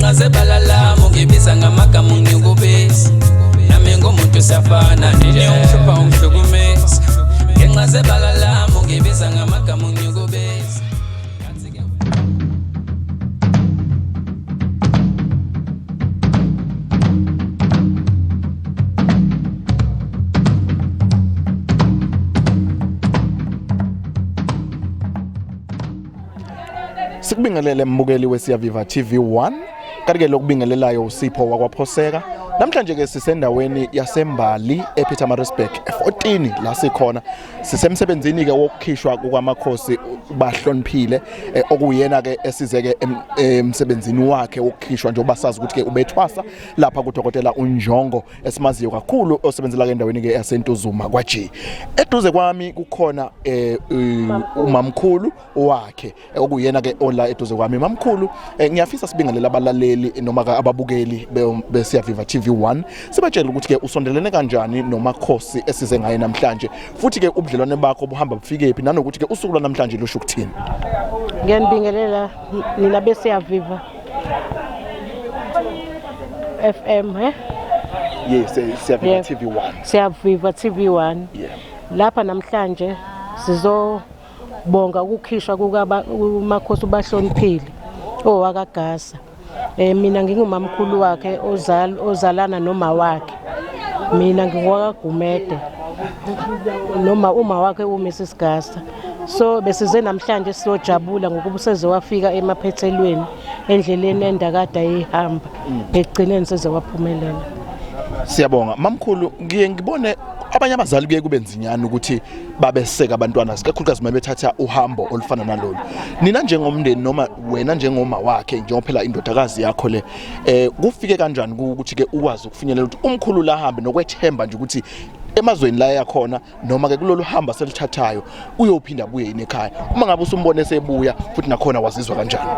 Ngenxa zebala lami ungibiza ngamagama ungikubisa. Nami ngumuntu siyafana nje ungihlupha ungihlukumeza. Ngenxa zebala lami ungibiza ngamagama ungikubisa. Sikubingelele mbukeli weSiyaviva TV 1. Kanti ke lokubingelelayo uSipho wakwaPhoseka. Namhlanje ke sisendaweni yaseMbali ePietermaritzburg 14 la sikhona. Sisemsebenzini ke wokukhishwa kukaMakhosi bahloniphile okuyena ke esize ke emsebenzini wakhe wokukhishwa njengoba sazi ukuthi ke ubethwasa lapha kuDokotela uNjongo esimaziyo kakhulu osebenzela ke endaweni ke yaseNtuzuma kwaG. Eduze kwami kukhona umamkhulu wakhe okuyena ke ola eduze kwami. Mamkhulu, ngiyafisa sibingelele abalaleli noma ababukeli beSiyaviva TV 1, sibatshele ukuthi ke usondelene kanjani noMakhosi esize ngaye namhlanje, futhi ke ubudlelwane bakho buhamba bufike phi, nanokuthi ke usuku lwanamhlanje lusho ukuthini. Ngiyanibingelela nina beSiyaviva FM, eh? Yes, Siyaviva TV 1. Siyaviva TV 1. Yeah. Lapha namhlanje sizo bonga ukukhishwa kukaMakhosi uBahloniphile owakaGasa. Mina ngingumamkhulu wakhe ozalana noma wakhe. Mina ngingowakaGumede noma uma wakhe uMrs Gasa. So besize namhlanje sizojabula ngokuba useze wafika emaphethelweni endleleni endakade ayihamba. Ekugcineni seze waphumelela. Siyabonga mamkhulu. Ngiye ngibone abanye abazali kuye kube nzinyana ukuthi babeseka abantwana, kakhulukazi uma bethatha uhambo olufana nalolu. Nina njengomndeni noma wena njengoma wakhe, njengoba phela indodakazi yakho le, kufike kanjani ukuthi ke ukwazi ukufinyelela ukuthi umkhulu lahambe nokwethemba nje ukuthi emazweni la yakhona noma ke kulolu hamba selithathayo uyophinda abuye yini ekhaya? Uma ngabe usumbone sebuya futhi nakhona wazizwa kanjani?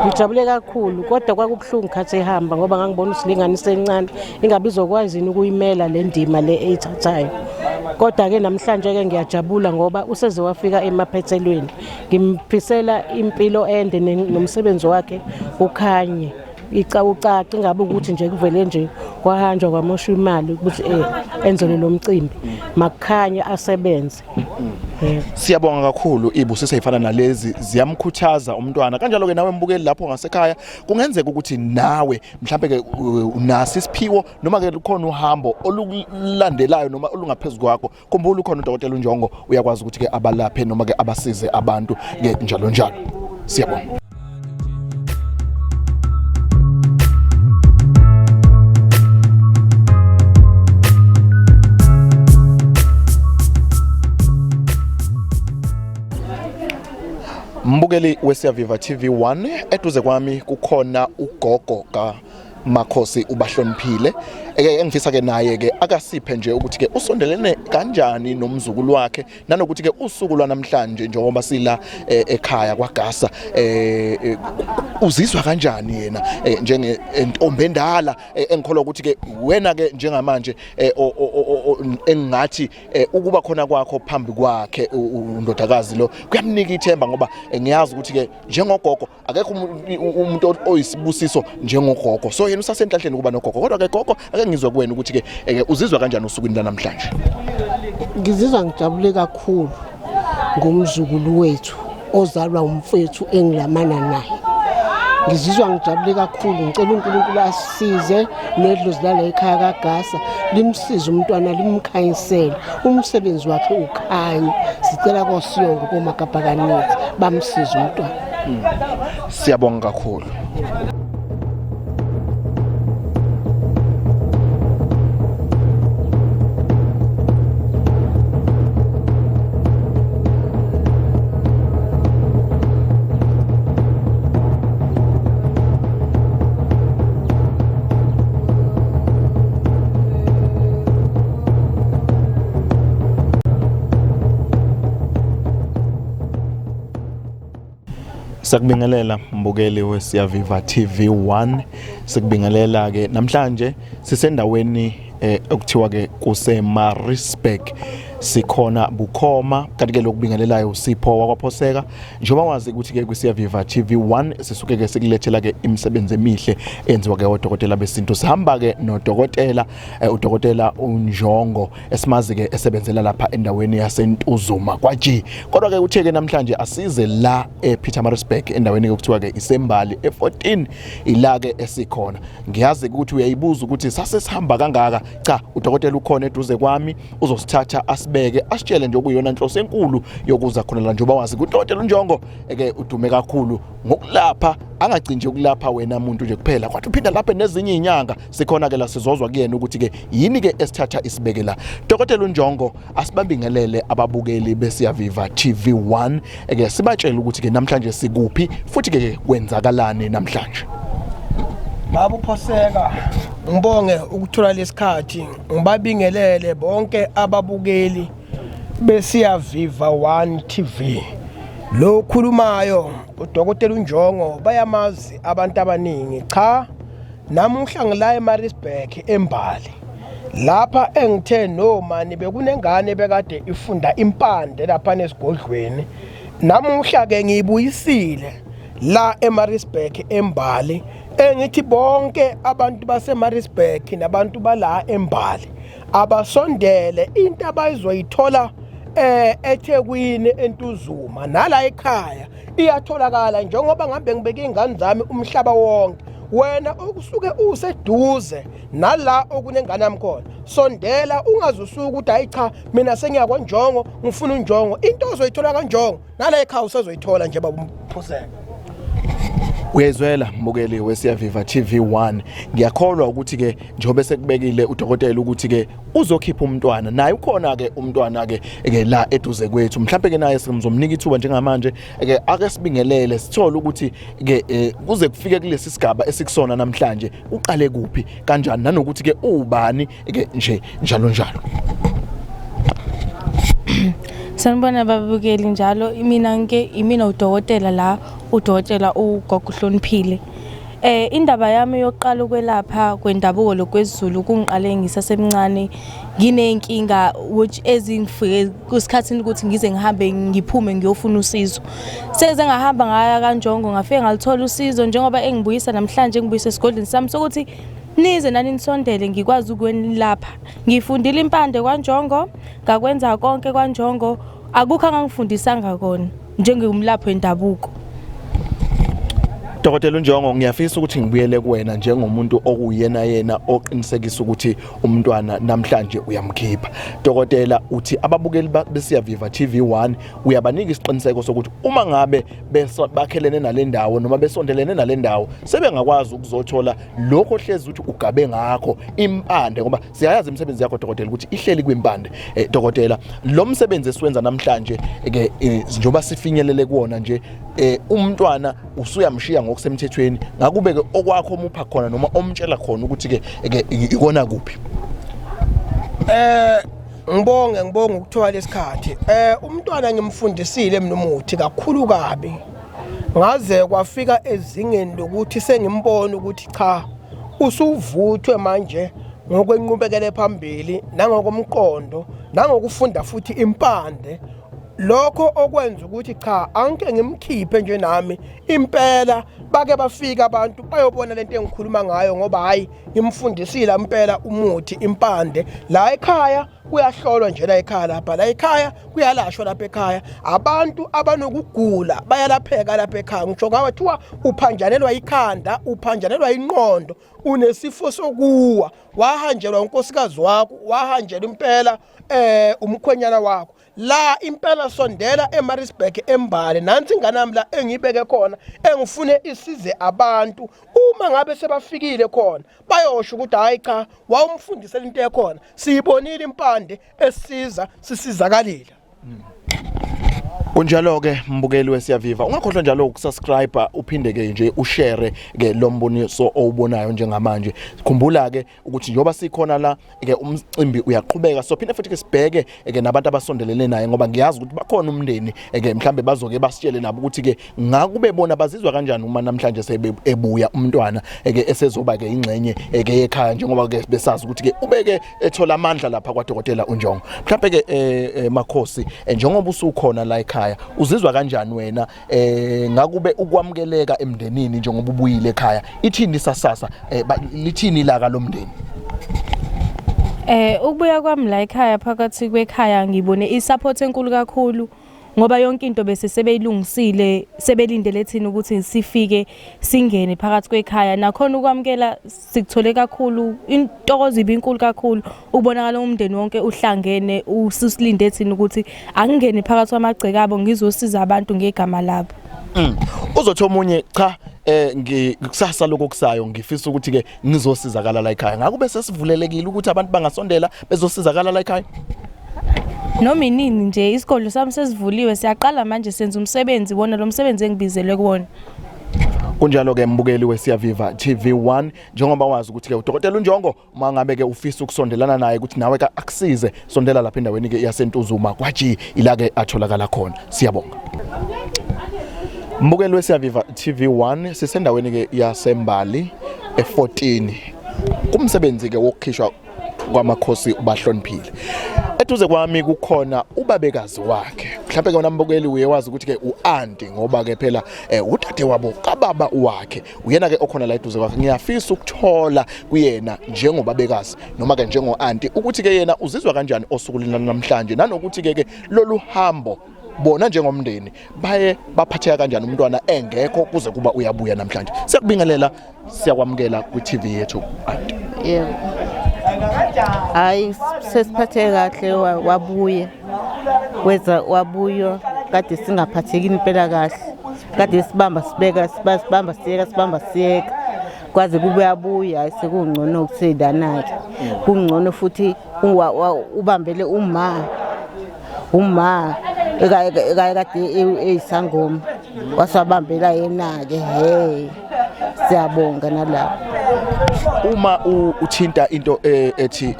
Ngijabule kakhulu, kodwa kwakubuhlungu khathi ehamba ngoba ngangibona usilingane encane ingabe izokwazi yini ukuyimela le ndima le eyithathayo. Kodwa ke namhlanje ke ngiyajabula ngoba useze wafika emaphethelweni. Ngimfisela impilo ende nomsebenzi wakhe ukhanye. Ucace ingabe ukuthi nje kuvele nje kwahanjwa kwamoshwa imali ukuthi enzelwe lo mcimbi, makukhanye asebenze. Siyabonga kakhulu. Ibusiso ezifana nalezi ziyamkhuthaza umntwana. Kanjalo ke nawe mbukeli lapho ngasekhaya, kungenzeka ukuthi nawe mhlambe ke unaso isiphiwo noma ke lukhona uhambo olulandelayo noma olungaphezulu kwakho. Khumbula ukhona uDokotela uNjongo, uyakwazi ukuthi ke abalaphe noma ke abasize abantu ke njalo njalo. Siyabonga. Mbukeli weSiyaviva TV 1, eduze kwami kukhona ugogo ka Makhosi uBahloniphile, eke engifisa ke naye ke akasiphe nje ukuthi ke usondelene kanjani nomzukulu wakhe, nanokuthi ke usuku lwanamhlanje njengoba sila ekhaya kwaGasa, uzizwa kanjani yena njenge ntombi endala, engikholwa ukuthi ke wena ke njengamanje engathi ukuba khona kwakho phambi kwakhe undodakazi lo kuyamnika ithemba, ngoba ngiyazi ukuthi ke njengogogo akekho umuntu oyisibusiso njengogogo, so yena usasenhlanhleni ukuba nogogo. Kodwa ke gogo, ake ngizwe kuwena ukuthi ke uzizwa kanjani osukwini lanamhlanje? Ngizizwa ngijabule kakhulu ngomzukulu wethu ozalwa umfethu engilamana naye. Ngizizwa ngijabule kakhulu, ngicela uNkulunkulu asisize nedlozi lala ekhaya kaGasa limsize umntwana, limkhanyisele umsebenzi wakhe ukhanye. Sicela kosiyongo komagabhakanithi bamsize umntwana. Siyabonga kakhulu. Sakubingelela mbukeli weSiyaviva TV 1, sikubingelela ke namhlanje sisendaweni okuthiwa ke kuse Maritzburg. Sikhona bukhoma, kanti ke lokubingelelayo uSipho wakwaPhoseka. Njengoba wazi ukuthi ke kwiSiyaviva TV1 sisuke ke sikulethela ke imisebenzi emihle enziwa ke odokotela besintu. Sihamba ke nodokotela udokotela uNjongo esimazi ke esebenzela lapha endaweni yaseNtuzuma kwaG. Kodwa ke uthe ke namhlanje asize la ePietermaritzburg endaweni ke kuthiwa ke iseMbali e14 ila ke esikhona. Ngiyazi ukuthi uyayibuza ukuthi sase sihamba kangaka. Cha, udokotela ukhona eduze kwami, uzosithatha asibeke asitshele nje okuyona nhloso enkulu yokuza khona la. Njengoba wazi udokotela uNjongo eke udume kakhulu ngokulapha, angagcini nje ukulapha wena muntu nje kuphela, kodwa uphinda laphe nezinye izinyanga. Sikhona ke la sizozwa kuyena ukuthi ke yini ke esithatha isibeke la. Dokotela uNjongo, asibabingelele ababukeli beSiyaviva TV1 eke sibatshele ukuthi ke namhlanje sikuphi futhi ke kwenzakalani namhlanje. Baba uPhoseka, ngibonge ukuthola lesikhathi, ngibabingelele bonke ababukeli beSiyaviva 1 TV. Lo khulumayo uDokotela uNjongo, bayamazi abantu abaningi. Cha, namuhla ngila eMaritzburg eMbali, lapha engithe no mani bekunengane bekade ifunda impande lapha nesigodlweni. Namuhla ke ngiyibuyisile la eMaritzburg eMbali, engithi bonke abantu baseMaritzburg nabantu bala eMbali abasondele, into abayizoyithola eThekwini eNtuzuma nala ekhaya iyatholakala, njengoba ngihambe ngibeke ingane zami umhlaba wonke. Wena okusuke useduze nala okunengane yami khona, sondela, ungazusuka ukuthi hayi cha, mina sengiyakonjongo, ngifuna unjongo. Into ozoyithola kanjongo nala ekhaya usezoyithola nje, baba uPhoseka. Uyezwela mbukeli weSiyaviva TV1, ngiyakholwa ukuthi ke njengoba sekubekile udokotela ukuthi ke uzokhipha umntwana, naye ukhona ke umntwana ke ke la eduze kwethu, mhlawumbe ke naye sizomnika ithuba njengamanje ke ake sibingelele, sithole ukuthi ke kuze kufike kulesi sigaba esikusona namhlanje uqale kuphi kanjani, nanokuthi ke ubani ke nje, njalo njalo. Sanibona babukeli njalo, mina nke imina udokotela la, udokotela uGogo Hloniphile. Indaba yami yokuqala ukwelapha kwendabuko lokwesiZulu kungiqale ngisasemncane, ngineyinkinga which ezingifike kusikhathini ukuthi ngize ngihambe ngiphume ngiyofuna usizo. Seze ngahamba ngaya kaNjongo, ngafike ngalithola usizo, njengoba engibuyisa namhlanje, engibuyisa esigodlweni sami sokuthi nize nani nisondele ngikwazi ukwenilapha. Ngifundile impande kwaNjongo, ngakwenza konke kwaNjongo, akukho angangifundisanga kona njengomlaphi wendabuko. Dokotela uNjongo, ngiyafisa ukuthi ngibuyele kuwena njengomuntu okuyena yena oqinisekisa ukuthi umntwana namhlanje uyamkhipha. Dokotela, uthi ababukeli beSiyaviva TV1 uyabanika isiqiniseko sokuthi uma ngabe bakhelene nale ndawo noma besondelene nale ndawo sebengakwazi ukuzothola lokho hlezi ukuthi ugabe ngakho impande, ngoba siyayazi imisebenzi yakho dokotela ukuthi ihleli kwimpande. Dokotela, lo msebenzi esiwenza namhlanje ke njengoba sifinyelele kuwona nje, umntwana usuyamshiya ngokusemthethweni, ngakube ke okwakho omupha khona noma omtshela khona ukuthi ke ke ikona kuphi? Ngibonge ukuthola lesikhathi. Umntwana ngimfundisile mina umuthi kakhulu kabi, ngaze kwafika ezingeni lokuthi sengimbona ukuthi cha, usuvuthwe manje ngokwenqubekele phambili nangokomqondo nangokufunda futhi impande. Lokho okwenza ukuthi cha, angike ngimkhiphe nje nami impela, bake bafika abantu bayobona lento engikhuluma ngayo, ngoba hayi, ngimfundisile impela umuthi impande. La ekhaya kuyahlolwa nje, la ekhaya lapha, la ekhaya kuyalashwa, lapha ekhaya abantu abanokugula bayalapheka lapha ekhaya. Ngisho ngawe thiwa uphanjanelwa ikhanda, uphanjanelwa inqondo, unesifo sokuwa, wahanjelwa unkosikazi wakho, wahanjelwa impela umkhwenyana wakho la impela, sondela eMaritzburg eMbali, nansi ingane yami la engiyibeke khona, engifune isize abantu. Uma ngabe sebafikile khona bayosho ukuthi hayi cha, wawumfundisela into ekhona, siyibonile impande esiza, sisizakalile. Kunjalo ke mbukeli weSiyaviva, ungakhohlwa njalo ukusubscribe, uphinde ke nje ushare ke lo mboniso owubonayo njengamanje. Khumbula ke ukuthi njengoba sikhona la ke umcimbi uyaqhubeka, so phinde futhi ke sibheke ke nabantu abasondelene naye, ngoba ngiyazi ukuthi bakhona umndeni ke mhlambe bazoke basitshele nabo ukuthi ke ngakube bona bazizwa kanjani uma namhlanje sebe ebuya umntwana ke esezoba ke ingxenye ke yekhaya, njengoba ke besazi ukuthi ke ubeke ethola amandla lapha kwadokotela uNjongo. Mhlambe ke Makhosi, njengoba usukhona la ekhaya, uzizwa kanjani wena ngakube ukwamukeleka emndenini njengoba ubuyile ekhaya? Ithini isasasa, lithini ilaka lomndeni? Ukubuya kwami la ekhaya, phakathi kwekhaya, ngibone isupport enkulu kakhulu, ngoba yonke into bese sebeyilungisile, sebelindele thina ukuthi sifike singene phakathi kwekhaya. Nakhona ukwamukela sikuthole kakhulu, intokozo ibinkulu kakhulu ubonakala umndeni wonke uhlangene ususilinde thina ukuthi angingene phakathi kwamagceke abo ngizosiza abantu ngegama labo. Uzothi omunye, cha, ngikusasa lokho kusayo ngifisa ukuthi ke ngizosizakala la ekhaya. Ngakube sesivulelekile ukuthi abantu bangasondela bezosizakala la ekhaya? Noma inini nje, isigodlo sami sesivuliwe, siyaqala manje senza umsebenzi wona lo msebenzi engibizelwe kuwona. Kunjalo ke mbukeli weSiyaviva TV1, njengoba wazi ukuthi ke udokotela uNjongo, uma ngabe ke ufisa ukusondelana naye ukuthi nawe ka akusize, sondela lapha endaweni ke yaseNtuzuma kwaG, ila ke atholakala khona. Siyabonga. Mbukeli weSiyaviva TV1, sisendaweni ke yaseMbali e14 kumsebenzi ke wokukhishwa kwamakhosi uBahloniphile. Eduze kwami kukhona ubabekazi wakhe. Mhlawumbe ke wena mbukeli uye wazi ukuthi ke uanti, ngoba ke phela udade wabo kababa wakhe uyena ke okhona la eduze kwakhe. Ngiyafisa ukuthola kuyena njengobabekazi noma ke njengo anti ukuthi ke yena uzizwa kanjani osukwini namhlanje, nanokuthi ke ke lolu hambo bona njengomndeni baye baphatheka kanjani umntwana engekho kuze kuba uyabuya namhlanje. Siyakubingelela, siyakwamukela kwi-TV yethu, anti. Yebo. Hayi, sesiphatheke kahle, wabuya. Weza wabuya kade singaphatheki impela kahle. Kade sibamba sibeka, sibamba siyeka, sibamba siyeka. Kwaze kube yabuya, hayi, sekungcono kuselana ke. Kungcono futhi ubambele uma kade eyisangoma, wasabambela yena ke. Hey, siyabonga nalapho. Uma uthinta into ethi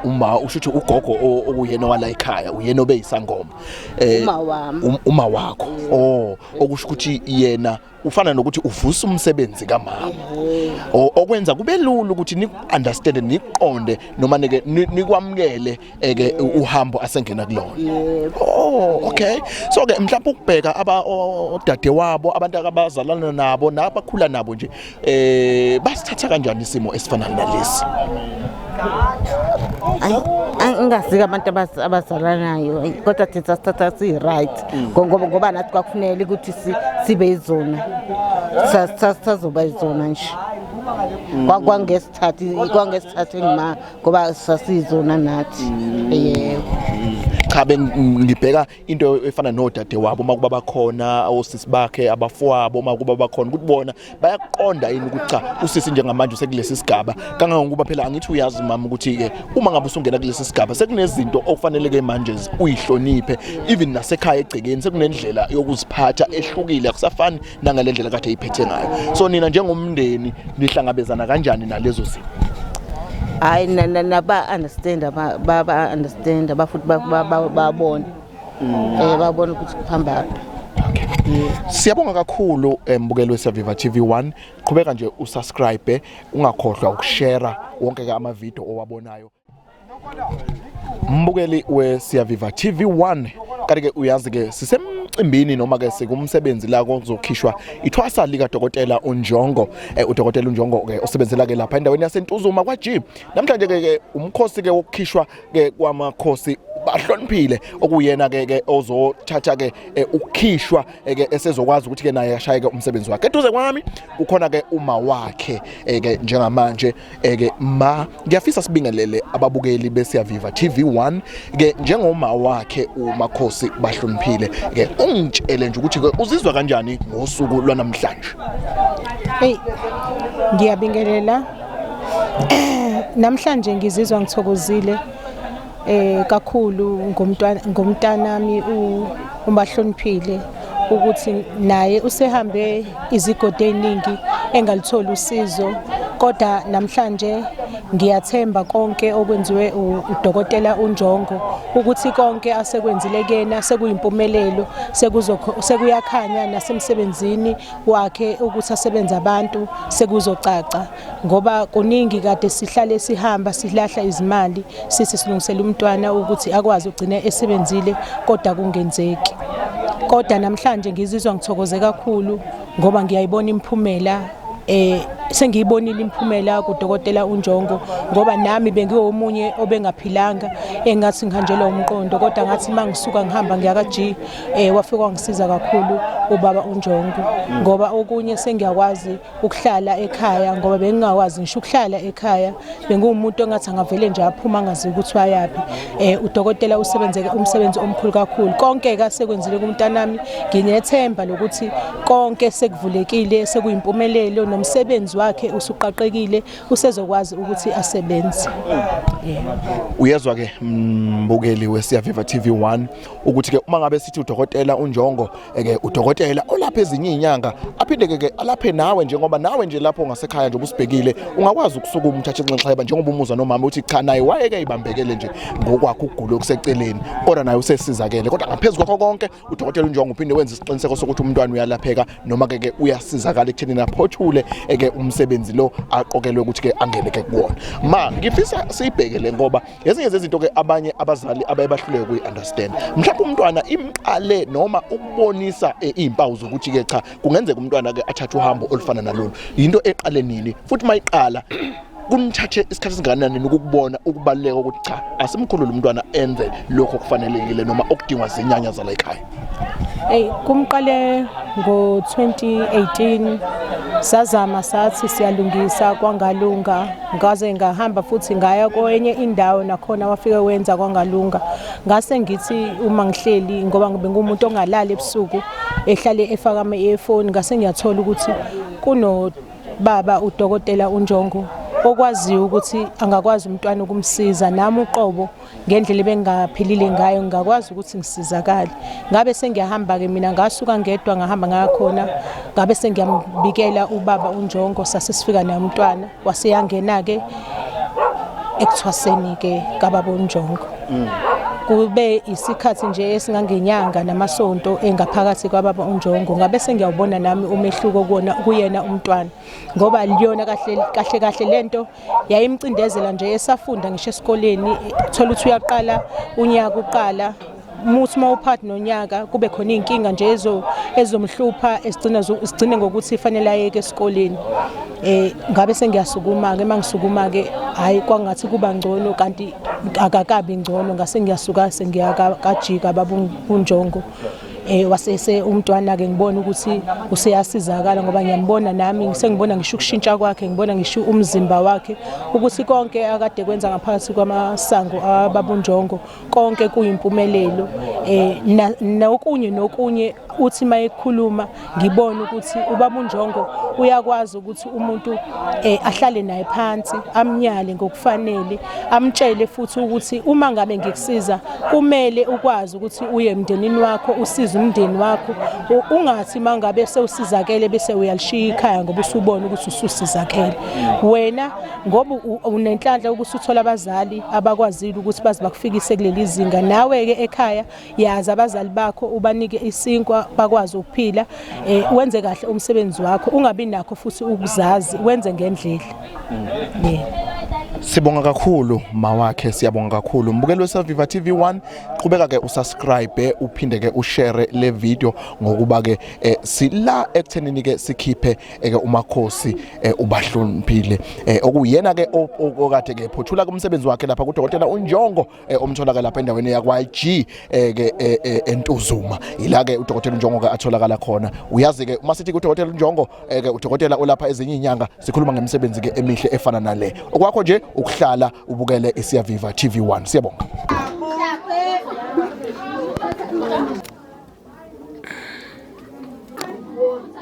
uma usho ukuthi ugogo okuyena wala ekhaya, uyena obeyisangoma? Uma wami. Uma wakho. Oh, okusho ukuthi yena ufana nokuthi uvusa umsebenzi kamama, okwenza kube lula ukuthi ni understand, niqonde noma nike nikwamukele eke uhambo asengena kulona. Yebo. Oh, okay. So ke mhlawumbe ukubheka aba odade wabo, abantu abazalana nabo nabakhula nabo nje, basithatha kanjani isimo esifana nalesi? Ayi, angingaziki abantu abazalanayo, ayi, kodwa thina sasithatha siyi-right, ngoba nathi kwakufunele ukuthi sibe yizona. Sazoba yizona nje. Kwangesithathi ngima ngoba sasiyizona nathi, yebo. Cha, ngibheka into efana nodade wabo, uma kuba bakhona, osisi bakhe, abafowabo, uma kuba bakhona, ukuthi bona bayaqonda yini ukuthi cha, usisi njengamanje usekulesi sigaba, kangangokuba phela angithi uyazi mama ukuthi ke uma ngabe usungena kulesi sigaba sekunezinto okufanele ke manje uyihloniphe, even nasekhaya egcekeni sekunendlela yokuziphatha ehlukile, akusafani nangale ndlela kade eyiphethe ngayo. So nina njengomndeni nihlangabezana kanjani nalezo zimo? Hayi, naba understand, ba understand, abafuthi babona babona ukuthi kuhamba phi. Siyabonga kakhulu, mbukeli weSiyaviva TV1. Qhubeka nje usubscribe, ungakhohlwa ukushare wonke ke ama video owabonayo. Mbukeli weSiyaviva TV1, kanti ke uyazi ke sisemcimbini noma ke sikumsebenzi la kozokhishwa ithwasa lika Dokotela uNjongo, uDokotela uNjongo ke osebenzela ke lapha endaweni yaseNtuzuma kwaG. Namhlanje ke umkhosi ke wokukhishwa ke kwamakhosi Bahloniphile, okuyena ke ke ozothatha ke ukukhishwa, ke esezokwazi ukuthi ke naye ashaye ke umsebenzi wakhe. Eduze kwami kukhona ke uma wakhe ke njengamanje. Ke ma, ngiyafisa sibingelele ababukeli beSiyaviva TV1 ke njengoma wakhe uMakhosi Bahloniphile, ke ungitshele nje ukuthi ke uzizwa kanjani ngosuku lwanamhlanje. Hey, ngiyabingelela. Namhlanje ngizizwa ngithokozile. Kakhulu ngomntwana ngomntanami uBahloniphile ukuthi naye usehambe izigodi eziningi engalitholi usizo, kodwa namhlanje ngiyathemba konke okwenziwe udokotela uNjongo ukuthi konke asekwenzile kuyena sekuyimpumelelo, sekuyakhanya nasemsebenzini wakhe ukuthi asebenze abantu sekuzocaca, ngoba kuningi kade sihlale sihamba silahla izimali sithi silungisela umntwana ukuthi akwazi ukugcina esebenzile, kodwa kungenzeki. Kodwa namhlanje ngizizwa ngithokoze kakhulu ngoba ngiyayibona imiphumela, sengiyibonile imiphumela kudokotela uNjongo, ngoba nami bengiwomunye obengaphilanga engathi ngihanjelwa umqondo, kodwa ngathi mangisuka ngihamba ngiya ka-G wafika wangisiza kakhulu ubaba uNjongo, ngoba okunye sengiyakwazi ukuhlala ekhaya, ngoba bengingakwazi ngisho ukuhlala ekhaya, benguwumuntu engathi angavele nje aphuma angazi ukuthi wayaphi. Udokotela usebenzeke umsebenzi omkhulu kakhulu, konke kasekwenzile kumntanami, nginethemba lokuthi konke sekuvulekile, sekuyimpumelelo, nomsebenzi wakhe usuqaqekile, usezokwazi ukuthi asebenze. Uyezwa ke mbukeli weSiyaviva TV1 ukuthi ke uma ngabe sithi udokotela uNjongo ke udokotela olapha ezinye izinyanga aphinde ke alaphe nawe, njengoba nawe nje lapho ngasekhaya nje ubusibhekile ungakwazi ukusukuma uthathe inxexheba, njengoba umuzwa nomama uthi cha naye wayeke ibambekele nje ngokwakhe ukugula okuseceleni, kodwa naye usesizakele. Kodwa ngaphezulu kwakho konke udokotela uNjongo uphinde wenza isiqiniseko sokuthi umntwana uyalapheka noma ke uyasizakala ekuthenini aphothule ke umsebenzi lo aqokelwe ukuthi ke angene ke kuwona. Ma ngifisa siyibhekele ngoba ezinye zezinto ke abanye abazali abaye bahluleke kuyi-understand, mhlawumbe umntwana imqale noma ukubonisa iy'mpawu zokuthi ke cha kungenzeka umntwana ke athathe uhambo olufana nalolu, yinto eqale nini futhi mayiqala kumthathe isikhathi esingakanani ukukubona ukubaluleka ukuthi cha asimkhulule umntwana enze lokho okufanelekile noma okudingwa zinyanya zala ekhaya? Ey, kumqale ngo-2018 sazama sathi siyalungisa kwangalunga, ngaze ngahamba futhi ngaya kwenye indawo nakhona wafike wenza kwangalunga. Ngase ngithi uma ngihleli, ngoba ngibe ngumuntu ongalali ebusuku ehlale efaka ama-earphone, ngase ngiyathola ukuthi kuno baba udokotela uNjongo okwaziyo ukuthi angakwazi umntwana ukumsiza, nami uqobo ngendlela ebengingaphilile ngayo ngingakwazi ukuthi ngisizakale. Ngabe sengiyahamba-ke mina, ngasuka ngedwa ngahamba ngakhona, ngabe sengiyambikela ubaba uNjongo, sase sifika naye umntwana waseyangena-ke ekuthwaseni-ke kababa uNjongo. Kube isikhathi nje esingangenyanga namasonto engaphakathi kwababa uNjongo, ngabe sengiyawubona nami umehluko kuwona kuyena umntwana, ngoba liyona kahle kahle kahle lento yayimcindezela nje esafunda ngisho esikoleni, thola ukuthi uyaqala unyaka uqala muthi uma uphathi nonyaka kube khona iy'nkinga nje ezomhlupha esigcina sigcine ngokuthi fanele ayeke esikoleni. Ngabe sengiyasukuma-ke, uma ngisukuma-ke hhayi kwangathi kuba ngcono, kanti akakabi ngcono, ngase ngiyasuka sengiya kajika baba uNjongo. Wasese umntwana-ke ngibona ukuthi useyasizakala, ngoba ngiyambona nami sengibona ngisho ukushintsha kwakhe, ngibona ngisho umzimba wakhe ukuthi konke akade kwenza ngaphakathi kwamasango ababa uNjongo konke kuyimpumelelo. Nokunye nokunye uthi mayekhuluma ngibona ukuthi ubaba uNjongo uyakwazi ukuthi umuntu ahlale naye phansi amnyale ngokufanele, amtshele futhi ukuthi uma ngabe ngikusiza kumele ukwazi ukuthi uye emndenini wakho usize umndeni wakho, ungathi mangabe sewusizakele bese uyalishiya ikhaya ngoba usubona ukuthi ususizakele wena, ngoba unenhlanhla ukuthi uthola abazali abakwazile ukuthi baze bakufikise kuleli zinga. Nawe-ke ekhaya yazi abazali bakho, ubanike isinkwa bakwazi ukuphila, wenze kahle umsebenzi wakho, ungabi nakho futhi ukuzazi, wenze ngendlela. Sibonga kakhulu mawakhe, siyabonga kakhulu mbukeli weSiyaviva TV1. Qhubeka ke usubscribe uphinde ke ushare le video, ngokuba ke sila ekuthenini ke sikhiphe ke umakhosi uBahloniphile okuyena ke okade ke phothula kumsebenzi wakhe lapha kudokotela uNjongo omtholakala lapha endaweni yakwa G ke eNtuzuma. Ila ke udokotela uNjongo ke atholakala khona. Uyazi ke uma sithi udokotela uNjongo ke udokotela olapha ezinye inyanga, sikhuluma ngemisebenzi ke emihle efana nale. Okwakho nje ukuhlala ubukele iSiyaviva TV1. Siyabonga.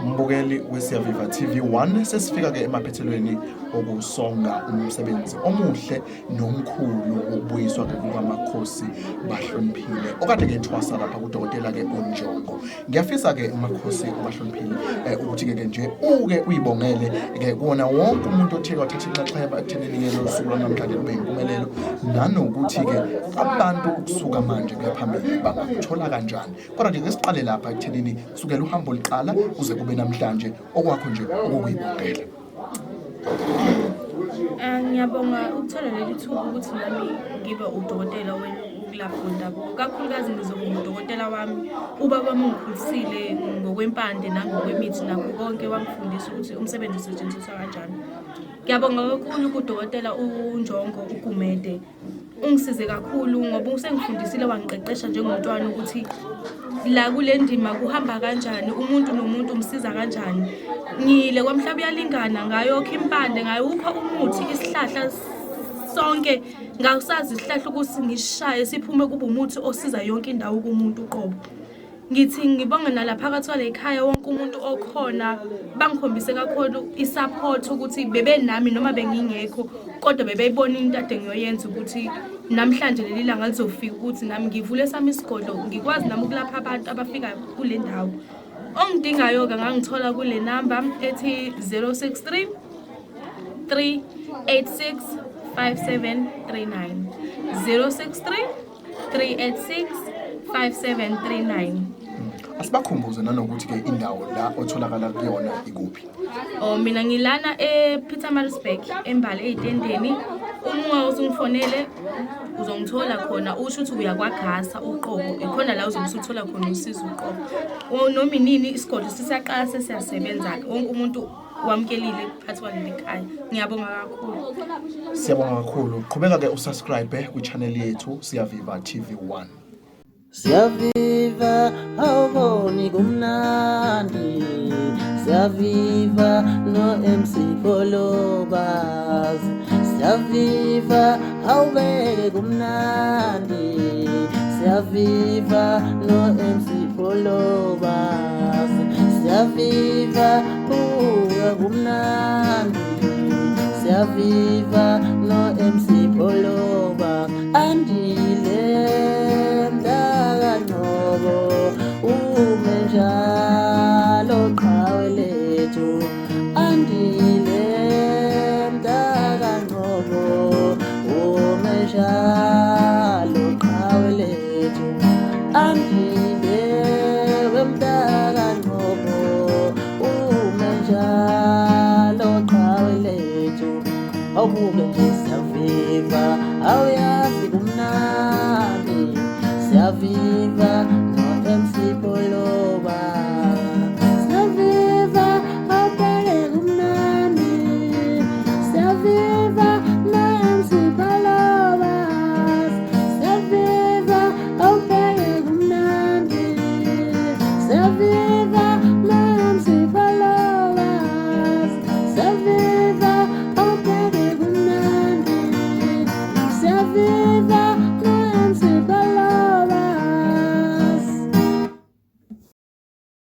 Mbukeli weSiyaviva TV 1, sesifika ke emaphethelweni okusonga umsebenzi omuhle nomkhulu wokubuyiswa ke kukaMakhosi Bahloniphile okade ke thwasa lapha kudokotela ke uNjongo. Ngiyafisa ke uMakhosi Bahloniphile ukuthi ke nje uke uyibongele ke kuwona wonke umuntu othe wathatha inxaxheba ekuthenini ke lo suku lwanamhlanje lube impumelelo, nanokuthi ke abantu ukusuka manje kuya phambili bangakuthola kanjani. Kodwa nje ke siqale lapha ekuthenini kusukela uhambo liqala kuze kube namhlanje, okwakho nje okukuyibongela. Ngiyabonga ukuthola leli thuba ukuthi nami ngibe udokotela wokulapha kwendabuko. Kakhulukazi ngizoba udokotela wami. Ubaba wami ungikhulisile ngokwempande nangokwemithi nakho konke, wangifundisa ukuthi umsebenzi usetshenziswa kanjani. Ngiyabonga kakhulu kudokotela uNjongo uGumede. Ungisize kakhulu ngoba usengifundisile, wangiqeqesha njengomntwana ukuthi la kule ndima kuhamba kanjani, umuntu nomuntu umsiza kanjani. Ngiyile kwamhlaba uyalingana ngayokha impande, ngayukha umuthi, isihlahla sonke ngawusazi isihlahla ukuthi ngisishaye siphume kube umuthi osiza yonke indawo kumuntu uqobo. Ngithi ngibonge nalaphakathi kwale khaya wonke umuntu okhona, bangikhombise kakhulu i-support ukuthi bebenami noma bengingekho, kodwa bebeyibona into ade ngiyoyenza ukuthi namhlanje leli langa lizofika ukuthi nami ngivule sami isigodlo, ngikwazi nami ukulapha abantu abafika kule ndawo. Ongidingayo-ke angangithola kule namba ethi 063 386 5739, 063 386 5739. Asibakhumbuze nanokuthi ke indawo la otholakala kuyona ikuphi. Oh, mina ngilana ePietermaritzburg, eMbali, ey'tendeni. Uma usungifonele uzongithola khona, usho ukuthi uya kwaGasa uqobo, ikhona la uzobe usuthola khona usizo uqobo. Noma inini isigodlo sisaqala sesiyasebenza-ke, wonke umuntu wamukelile phakathi kwaleli khaya. Ngiyabonga kakhulu. Siyabonga kakhulu. Qhubeka ke usubscribe kwi-channel yethu Siyaviva TV 1. Siyaviva, awuboni kumnandi. Siyaviva no MC Pholobas. Siyaviva, awubeke kumnandi. Siyaviva no MC Pholobas. Siyaviva, buka kumnandi. Siyaviva no MC Pholoba. Andile mntakaNgcobo, ume njalo qhawe lethu. Andile mntakaNgcobo, ume njalo qhawe lethu. Andile wemntakaNgcobo, ume njalo qhawe lethu. Awubuke nje.